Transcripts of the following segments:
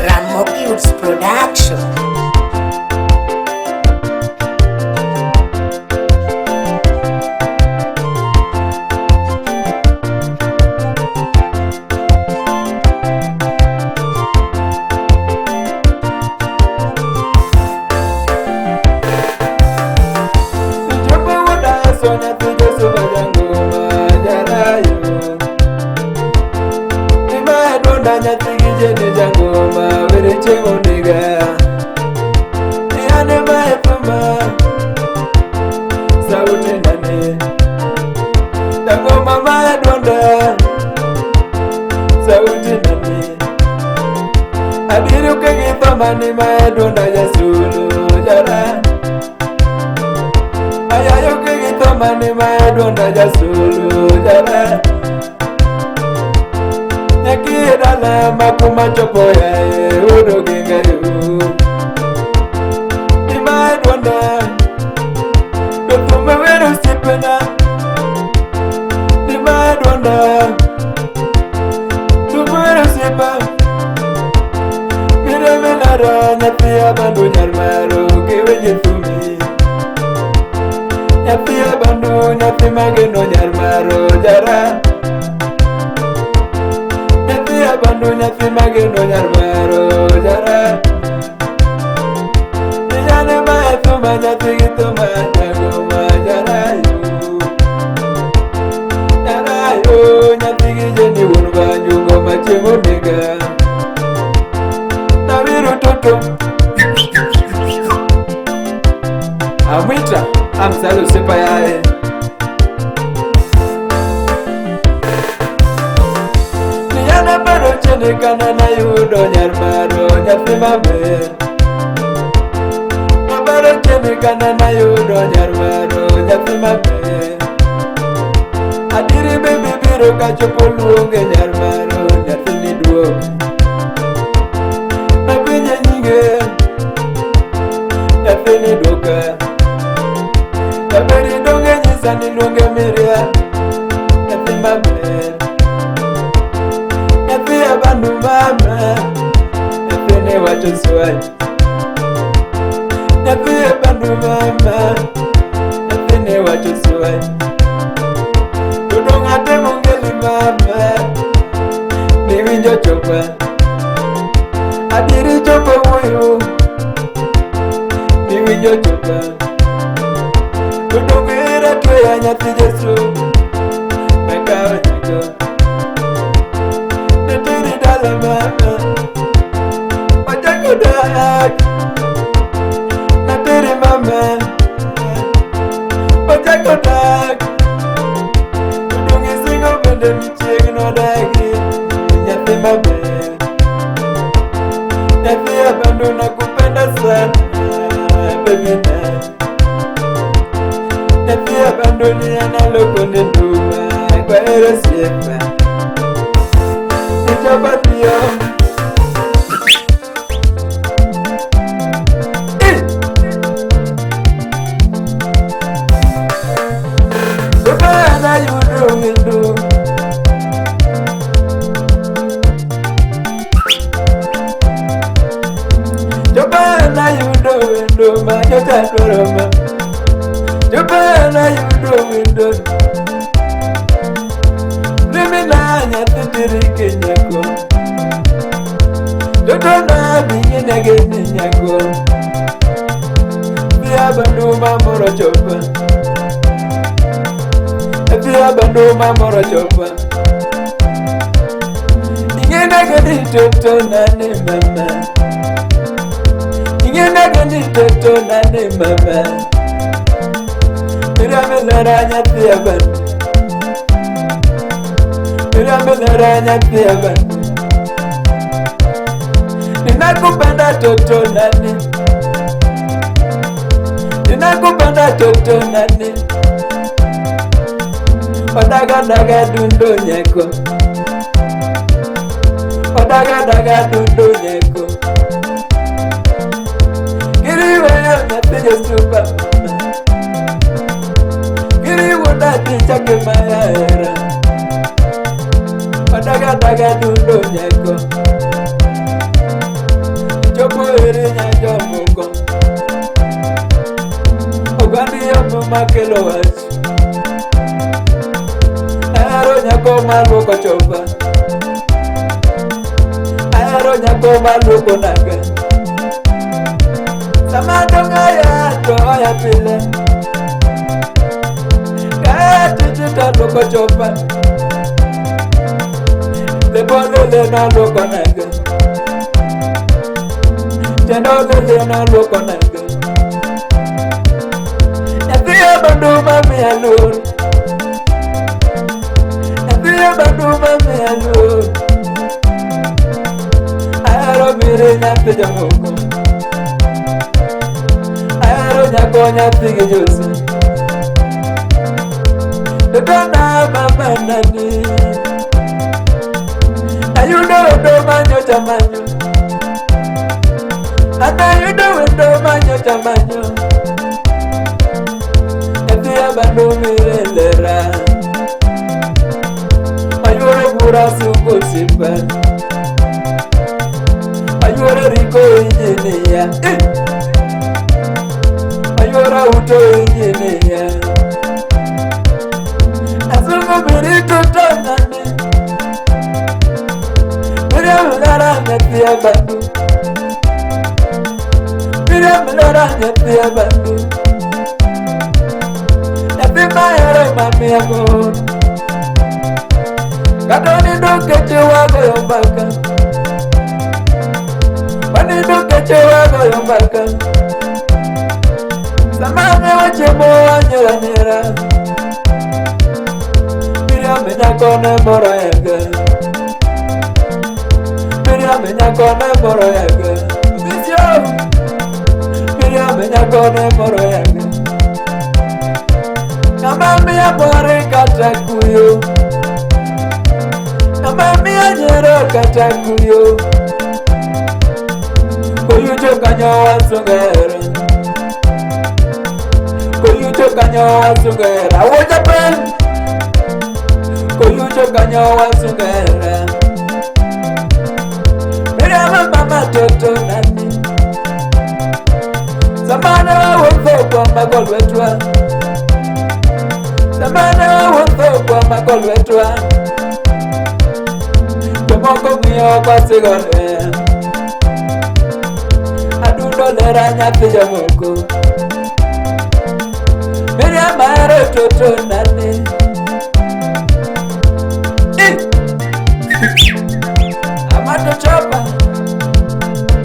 Ramogi Woods Production. Chopo wuoda so nyathi Joseph jangoma jarayo. Ima dunda nyathi gi jeni jangoma were chiemo niga. Iyane ma ethuma sauti nane. Jangoma ma dunda sauti nane. Abiro ka githo mani ma dunda jasulu jara. Ayayo kigitho mani ma dunda jasulu jara. Nyaki dala ma kuma chopo yae udo gi ngayo. Ima dunda to thumbe wero osiepena. Ima dunda thumbe wero osiepa. Mireme nara nyathi abandu nyar maro kiwinje thumi. Nyathi abandu nyathi mageno nyar maro jara. Nyathi abandu nyathi mageno nyar maro jara. Iyane ma thuma nyathi gi thuma jagoma jarayo. Jarayo nyathi gi jeni wuon banjo ngoma chiemo nega. Nawiru toto. Amwita amsalo sepa yae. Niyana baro chene kana na yudo nyar maro nyathi maber. Nabaro chene kana na yudo nyar maro nyathi maber. Adiri baby biro kachopo luonge nyar maro nyathi ni duogo. Napenje nyinge nyathi ni duoka. Jaberi donge nyisa ni luonge Miria nyathi maber. Nyathi abandu mama nyathi ne wacho swali. Nyathi abandu mama nyathi ne wacho swali. Dodong atemo ngeli mama ni winjo chopa. Adiri chopo wuoyo ni winjo chopa. Dodong era tweya nyathi Jesu makawo nyako. Nateri dala mama wachako dak. Nateri mama wachako dak. Dodong isingo bende ni chieng' nodagi nyathi maber. Nyathi abandu nakupenda sana baby na. Nyathi abandu ni analoko ni nduma kwa hero siepa. Nichopa thiyo. Baba yudo windu. Jobana yudo windu ma nyocha dwaro ma. Jobana yudo windu. Rimina nyathi tirike nyako. Jotona bingine geni nyako. Thi abandu mamoro chopa. Thi abandu mamoro chopa. Ingena geni totona ne mama. Ingena geni totona ne mama. Mira nyathi abandu. Mira nyathi abandu. Ninakupenda toto nani. Ninakupenda toto nani. Odaga daga dundo nyako. Odaga daga dundo nyako. Kiriwe nyathi Jesu baba. dadi chake mayahera. Wadaga daga dundo nyako. Chopo ere nyajomoko. Ogandi yomo makelo wach. Ahero nyako maluoko chopa. Ahero nyako maluoko nanga. Sama dong' aya to oya pile. Kaya tich to luoko chopa. Lebo lele noluoko nanga. Kendo lele noluoko nanga. Nyathi abandu mamiya luor. Nyathi abandu mamiya luor. Ahero mire nyathi jomoko. Ahero nyako nyathi gi Jose. Dodona mama nani. Ayudo wendo manyocha manyo. An ayudo wendo manyocha manyo. Nyathi abandu mire lera. Ayuoro bura sungo osiepa. Ayuoro riko engineer. Ayuoro auto engineer. Asungo mirito tonani. Miriam lera nyathi abandu. Miriam lera nyathi abandu. Nyathi mahero mamiya mor. Kata nindo keche wagoyo mbaka. Wanindo keche wagoyo mbaka. Sama ne wachiemo wanyiero anyiera. Miriam nyako ne moro yaga. Miriam nyako ne moro yaga. Odhicho. Miriam nyako ne moro yaga. Ng'ama miya mor kata kuyo. Ng'ama miya nyiero kata kuyo. Koyucho kanyo wasungo hera. Koyucho kanyo wasungo hera. Awuocha pen. Koyucho kanyo wasungo hera. Miriam mama toto nani. Sama ne wawuotho kwamako lwetwa. Sama ne wawuotho kwamako lwetwa. Jomoko ng'iyo kwasigore. Adundo lera nyathi jomoko. Miriam ahero toto nani. Eh! Amato chopa.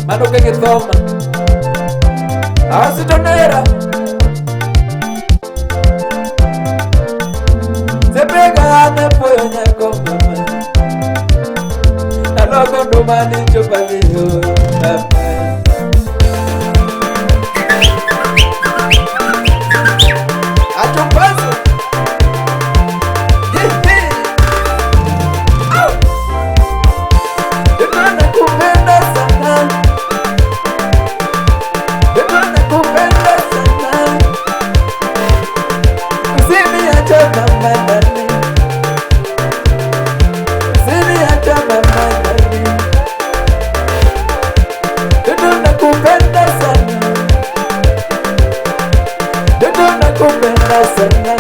Mano keke thoma. Asitonera. Sepega ne puoyo nyako mama. Naloko nduma ni chopa liyo mama. Atumbazo. Hihi. Au. Ndio nakupenda sana. Ndio nakupenda sana. Usiniache mama nani. Usiniache mama nani. Ndio nakupenda sana. Ndio nakupenda sana.